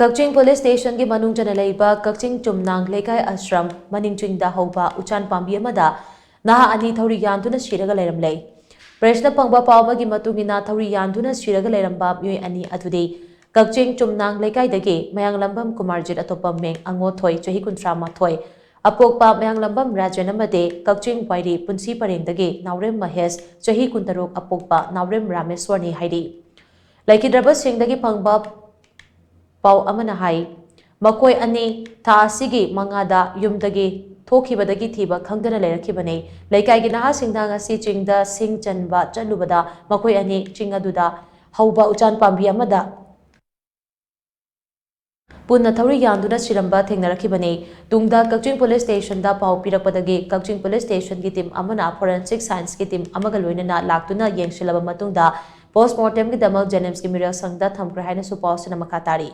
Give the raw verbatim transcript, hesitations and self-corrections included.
ꯀꯛꯆꯤꯡ police ꯁ꯭ꯇꯦꯁꯟꯒꯤ ꯃꯅꯨꯡ ꯆꯟꯅ ꯂꯩꯕ ꯀꯛꯆꯤꯡ ꯆꯨꯝꯅꯥꯡ ꯂꯩꯀꯥꯏ ꯑꯁ꯭ꯔꯝ ꯃꯅꯤꯡ ꯆꯤꯡꯗ ꯍꯧꯕ ꯎꯆꯥꯟ ꯄꯥꯝꯕꯤ ꯑꯃꯗ ꯅꯍꯥ ꯑꯅꯤ ꯊꯧꯔꯤ ꯌꯥꯟꯗꯨꯅ ꯁꯤꯔꯒ ꯂꯩꯔꯝꯂꯦ꯫ ꯄ꯭ꯔꯦꯁꯅ ꯐꯪꯕ ꯄꯥꯎ ꯑꯃꯒꯤ ꯃꯇꯨꯡ ꯏꯟꯅ, ꯊꯧꯔꯤ ꯌꯥꯟꯗꯨꯅ ꯁꯤꯔꯒ ꯂꯩꯔꯝꯕ ꯃꯤꯑꯣꯏ ꯑꯅꯤ ꯑꯗꯨꯗꯤ ꯀꯛꯆꯤꯡ ꯆꯨꯝꯅꯥꯡ ꯂꯩꯀꯥꯏꯗꯒꯤ ꯃꯌꯥꯡꯂꯝꯕꯝ ꯀꯨꯃꯥꯔꯖꯤꯠ, ꯑꯇꯣꯞꯄ ꯃꯤꯡ ꯑꯉꯣꯊꯣꯏ, ꯆꯍꯤ ꯀꯨꯟꯊ꯭ꯔꯥ ꯃꯥꯊꯣꯏ, ꯑꯄꯣꯛꯄ ꯃꯌꯥꯡꯂꯝꯕꯝ ꯔꯥꯖꯦꯟ, ꯑꯃꯗꯤ ꯀꯛꯆꯤꯡ ꯋꯥꯏꯔꯤ ꯄꯨꯟꯁꯤ ꯄꯔꯦꯡꯗꯒꯤ ꯅꯥꯎꯔꯦꯝ ꯃꯍꯦꯁ, ꯆꯍꯤ ꯀꯨꯟꯇꯔꯨꯛ, ꯑꯄꯣꯛꯄ ꯅꯥꯎꯔꯦꯝ ꯔꯥꯃꯦꯁ꯭ꯋꯔꯅꯤ ꯍꯥꯏꯔꯤ꯫ ꯂꯩꯈꯤꯗ꯭ꯔꯕꯁꯤꯡꯗꯒꯤ ꯐꯪꯕ ꯄꯥꯎ ꯑꯃꯅ ꯍꯥꯏ, ꯃꯈꯣꯏ ꯑꯅꯤ ꯊꯥ ꯑꯁꯤꯒꯤ ꯃꯉꯥꯗ ꯌꯨꯝꯗꯒꯤ ꯊꯣꯛꯈꯤꯕꯗꯒꯤ ꯊꯤꯕ ꯈꯪꯗꯅ ꯂꯩꯔꯛꯈꯤꯕꯅꯤ꯫ ꯂꯩꯀꯥꯏꯒꯤ ꯅꯍꯥꯁꯤꯡꯅ ꯉꯁꯤ ꯆꯤꯡꯗ ꯁꯤꯡ ꯆꯟꯕ ꯆꯠꯂꯨꯕꯗ ꯃꯈꯣꯏ ꯑꯅꯤ ꯆꯤꯡ ꯑꯗꯨꯗ ꯍꯧꯕ ꯎꯆꯥꯟ ꯄꯥꯝꯕꯤ ꯑꯃꯗ ꯄꯨꯟꯅ ꯊꯧꯔꯤ ꯌꯥꯟꯗꯨꯅ ꯁꯤꯔꯝꯕ ꯊꯦꯡꯅꯔꯛꯈꯤꯕꯅꯤ꯫ ꯇꯨꯡꯗ ꯀꯛꯆꯤꯡ ꯄꯨꯂꯤꯁ ꯁ꯭ꯇꯦꯁꯟꯗ ꯄꯥꯎ ꯄꯤꯔꯛꯄꯗꯒꯤ ꯀꯛꯆꯤꯡ ꯄꯨꯂꯤꯁ ꯁ꯭ꯇꯦꯁꯟꯒꯤ ꯇꯤꯝ ꯑꯃꯅ ꯐꯣꯔꯦꯟꯁꯤꯛ ꯁꯥꯏꯟꯁꯀꯤ ꯇꯤꯝ ꯑꯃꯒ ꯂꯣꯏꯅꯅ ꯂꯥꯛꯇꯨꯅ ꯌꯦꯡꯁꯤꯜꯂꯕ ꯃꯇꯨꯡꯗ ꯄꯣꯁꯃꯣꯔꯇꯦꯝꯒꯤꯗꯃꯛ ꯖꯦꯅꯤꯝꯁꯀꯤ ꯃꯤꯔꯦꯜ ꯁꯪꯗ ꯊꯝꯈ꯭ꯔꯦ ꯍꯥꯏꯅꯁꯨ ꯄꯥꯎꯁꯤꯅ ꯃꯈꯥ ꯇꯥꯔꯤ꯫